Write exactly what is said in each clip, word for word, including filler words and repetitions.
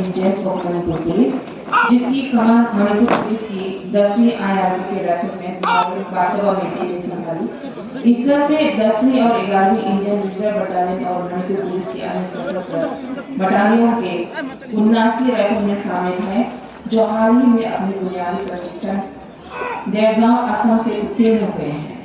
Range of Manipur Police, जिसकी कमान Manipur police की दसवीं आईआरबी के राइफलमैन बातवा मेटे ने संभाली। इस दल में दसवीं और ग्यारहवीं इंडियन रिजर्व बटालियन और मणिपुर पुलिस की अन्य सशस्त्र बटालियन के उन्नासी राइफलमैन शामिल हैं, जो हाल ही में अपनी बुनियादी प्रशिक्षण देरगांव असम से उत्तीर्ण हुए हैं।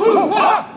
What?